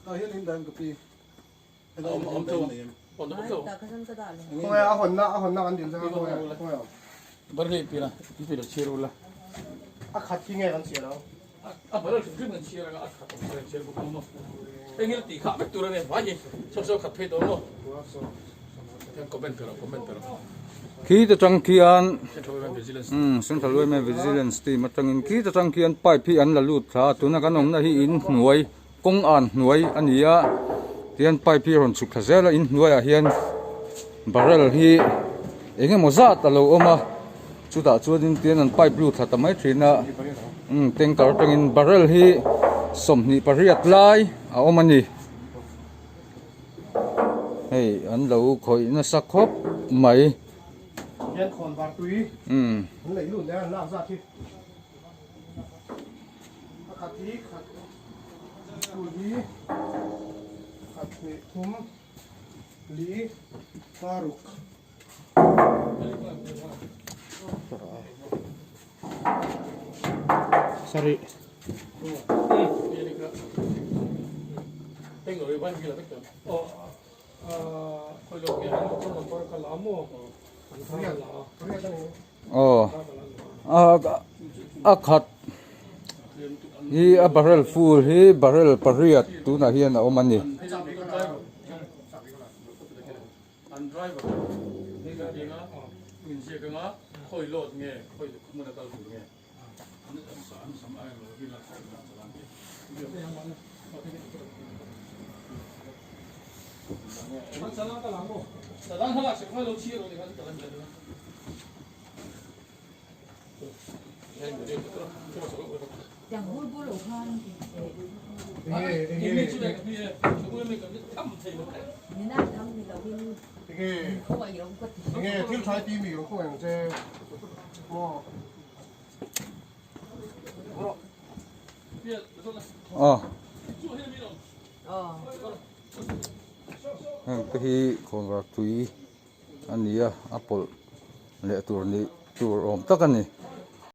Khawnge a hawnna a hawnna kan dil zanga khawnge khawnge awm. Barley pina i pina chhiar ula. A khat hi nge kan chhiar ang? A barrel hrim hrim kan chhiar anga a khat awm kan chhiar bawk ang maw? Engil tih khah vek tur a nia vai hi saw saw khat phei tawh maw? Hian comment pe rawh comment pe rawh. Khi te tang khian Central Women Vigilance Central Women Vigilance Team atangin khi te tang khian pipe hi an la lut thla a tuna kan awmna hi in hnuai Kawng an hnuai a ni a tihian pipe hi a rawn chhuk thla zel a inhnuaiah hian barrel hi eng emaw zat a lo awm a chutah chuanin tihian an pipe lut thla ta mai thin a umm tanker atangin barrel hi 28 lai a awm a ni hei an lo khawih nasa khawp mai. Aw a khat hi a barrel full hi barrel pariat tunah hian a awm a ni. Aw heng te hi khawnvar tui a ni a a pawlh leh tur nih tur awm tak a ni.